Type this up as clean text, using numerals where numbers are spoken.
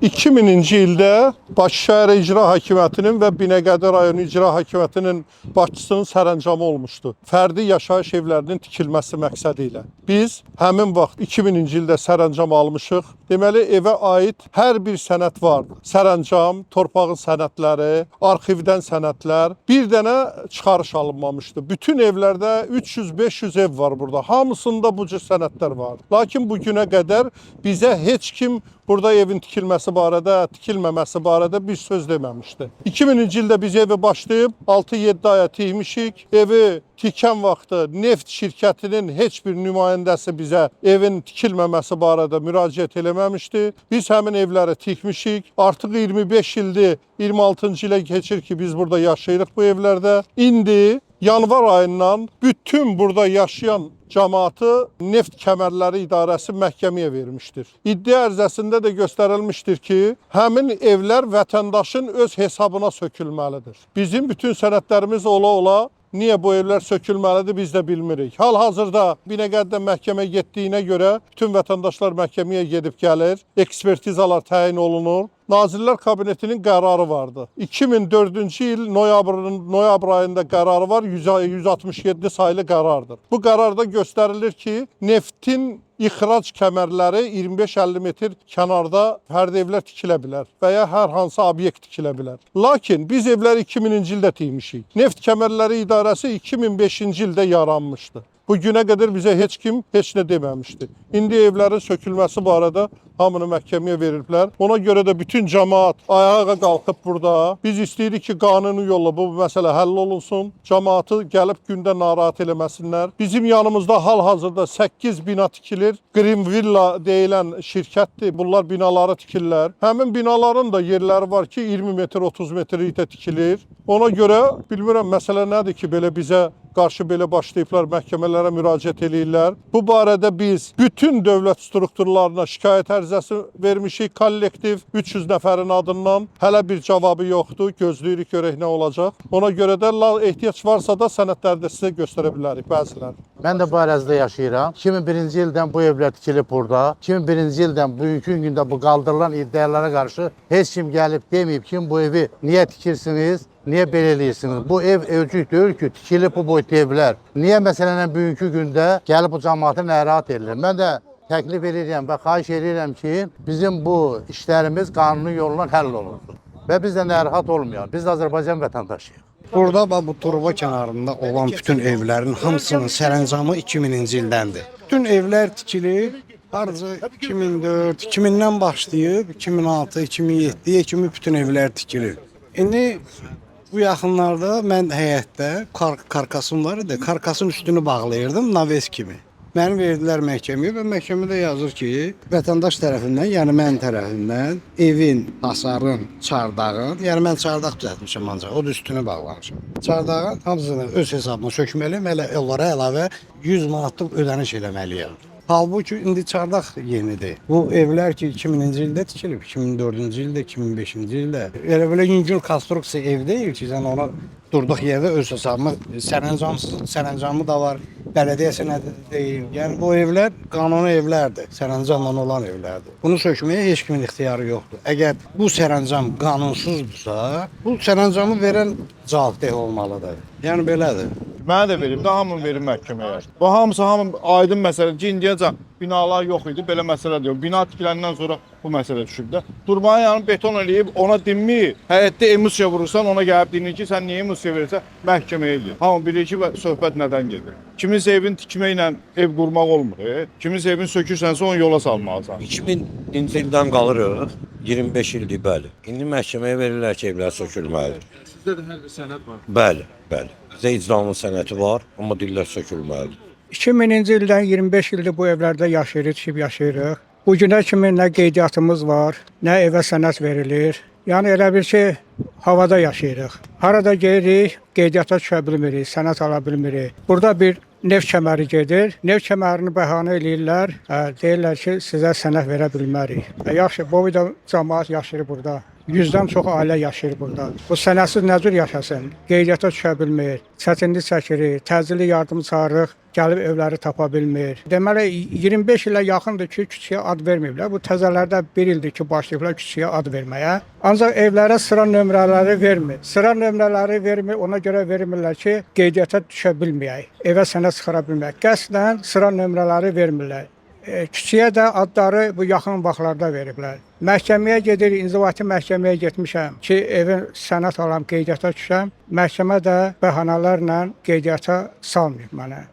2000-ci ildə Bakı şəhər İcra Hakimiyyətinin və Binəqədi rayonu İcra Hakimiyyətinin başçısının sərəncamı olmuşdu. Fərdi yaşayış evlərinin tikilməsi məqsədi ilə. Biz həmin vaxt 2000-ci ildə sərəncam almışıq. Deməli evə aid hər bir sənəd vardı. Sərəncam, torpağın sənədləri, arxivdən sənədlər, bir dənə çıxarış alınmamışdı. Bütün evlərdə 300-500 ev var burada. Hamısında bu cür sənədlər vardı. Lakin bu günə qədər bizə heç kim burada evin tikilməsi barədə, tikilməməsi barədə bir söz deməmişdi. 2000-ci ildə biz evi başlayıb 6-7 aya tikmişik. Evi tikən vaxtı neft şirkətinin heç bir nümayəndəsi bizə evin tikilməməsi barədə müraciət eləməmişdi. Biz həmin evləri tikmişik. Artıq 25 ildir, 26-cı ilə keçir ki, biz burada yaşayırıq bu evlərdə. İndi yanvar ayından bütün burada yaşayan cəmaatı Neft Kəmərləri İdarəsi məhkəməyə vermişdir. İddia ərizəsində də göstərilmişdir ki, həmin evlər vətəndaşın öz hesabına sökülməlidir. Bizim bütün sənədlərimiz ola-ola niyə bu evlər sökülməlidir biz də bilmirik. Hal-hazırda Binəqədidə məhkəmə getdiyinə görə bütün vətəndaşlar məhkəməyə gedib gəlir, ekspertizalar təyin olunur. Nazirlər Kabinetinin qərarı vardı. 2004-cü il noyabr ayında qərarı var, 100 167 saylı qərardır. Bu qərarda göstərilir ki, neftin ixrac kəmərləri 25-50 metr kənarda fərdi evlər tikilə bilər və ya hər hansı obyekt tikilə bilər. Lakin biz evləri 2000-ci ildə tikmişik. Neft Kəmərləri İdarəsi 2005-ci ildə yaranmışdı. Bu günə qədər bizə heç kim heç nə deməmişdi. İndi evlərin sökülməsi barədə hamını məhkəməyə veriblər. Ona görə də bütün cəmaat ayağa qalxıb burada. Biz istəyirik ki, qanuni yolla bu məsələ həll olunsun. Cəmaatı gəlib gündə narahat eləməsinlər. Bizim yanımızda hal-hazırda 8 bina tikilir. Green Villa deyilən şirkətdir. Bunlar binaları tikirlər. Həmin binaların da yerləri var ki, 20 metr, 30 metrlikdə tikilir. Ona görə bilmirəm məsələ nədir ki, belə bizə qarşı belə başlayıblar, məhkəmələrə müraciət eləyirlər. Bu barədə biz bütün dövlət strukturlarına şikayət ərizəsi vermişik kollektiv 300 nəfərin adından. Hələ bir cavabı yoxdur. Gözləyirik görək nə olacaq. Ona görə də ehtiyac varsa da sənədləri də sizə göstərə bilərik bəziləri. Mən də bu ərazidə yaşayıram. 2001-ci ildən bu evlər tikilib burada. 2001-ci ildən bugünkü gündə bu qaldırılan iddialara qarşı heç kim gəlib deməyib ki, bu evi niyə tikirsiniz, niyə belə eləyirsiniz? Bu ev evcük deyil ki, tikilib bu boyutda evlər. Niyə məsələn bugünkü gündə gəlib bu cəmaatı narahat edilir? Mən də təklif edirəm və xahiş edirəm ki, bizim bu işlərimiz qanuni yolla həll olunsun. Və biz də narahat olmayaq. Biz də Azərbaycan vətəndaşıyıq. Burada bax bu turba kənarında olan bütün evlərin hamısının sərəncamı 2000-ci ildəndir. Bütün evlər tikilib, hardasa 2004, 2000-dən başlayıb 2006, 2007-yə kimi bütün evlər tikilib. İndi bu yaxınlarda mən həyətdə karkasım var idi. Karkasın üstünü bağlayırdım naves kimi. Məni verdilər məhkəməyə və məhkəmədə yazır ki, vətəndaş tərəfindən, yəni mən tərəfindən evin, hasarın, çardağın, yəni mən çardaq düzəltmişəm ancaq, o da üstünü bağlamışam. Çardağın hamısını öz hesabıma sökməliyəm, elə onlara əlavə 100 manatlıq ödəniş eləməliyəm. Halbuki indi çardaq yenidir. Bu evlər ki 2000-ci ildə tikilib, 2004-cü ildə, 2005-ci ildə. Elə belə yüngül konstruksiya ev deyil ki, sən ona durduq yerdə öz hesabıma sərəncamsız, sərəncamı da var, bələdiyyə sənədi də deyil. Yəni bu evlər qanuni evlərdir, sərəncamla olan evlərdir. Bunu sökməyə heç kimin ixtiyarı yoxdur. Əgər bu sərəncam qanunsuzdursa, bu sərəncamı verən cavabdeh olmalıdır. Yəni belədir. Mənə də verib, də hamını verir məhkəməyə. Bu hamısı hamı aydın məsələ ki, indiyəcən binalar yox idi, belə məsələ də yox. Bina tikiləndən sonra bu məsələ düşüb də. Turbanın yanını beton eləyib, ona dinmir. Həyətdə emulsiya vurursan, ona gəlib dinir ki, sən niyə emulsiya verirsən, məhkəməyə gedir. Hamı bilir ki, söhbət nədən gedir. Kiminsə evini tikməklə ev qurmaq olmur. Kiminsə evini sökürsənsə onu yola salmalısan. 2000-ci ildən qalırıq. 25 ildir, bəli. İndi məhkəməyə verirlər ki, evlər sökülməlidir. Sizdə də hər bir sənəd var. Bəli, bəli. Bizdə icranın sənədi var, amma deyirlər sökülməlidir. 2000-ci ildən 25 ildir bu evlərdə yaşayırıq, tikib yaşayırıq. Bu günə kimi nə qeydiyyatımız var, nə evə sənəd verilir. Yəni elə bir ki, havada yaşayırıq. Harada gedirik, qeydiyyata düşə bilmirik, sənəd ala bilmirik. Burada bir neft kəməri gedir. Neft kəmərini bəhanə eləyirlər. Deyirlər ki, sizə sənəd verə bilmərik. Yaxşı, bu da cəmaət yaşayır burada. 100-dən çox ailə yaşayır burada. Bu sənədsiz nə cür yaşasın? Qeydiyyata düşə bilmir, çətinlik çəkirik, təcili yardım çağırırıq, gəlib evləri tapa bilmir. Deməli 25 ilə yaxındır ki, küçəyə ad verməyiblər. Bu təzələrdə bir ildir ki, başlayıblar küçəyə ad verməyə. Ancaq evlərə sıra nömrələri vermir. Sıra nömrələri vermir, ona görə vermirlər ki, qeydiyyata düşə bilməyək, evə sənəd çıxara bilməyək. Qəsdən sıra nömrələri vermirlər. Küçəyə də adları bu yaxın vaxtlarda veriblər. Məhkəməyə gedirik, inzibati məhkəməyə getmişəm ki, evin sənəd alam, qeydiyyata düşəm. Məhkəmə də bəhanələrlə qeydiyyata salmayıb mənə.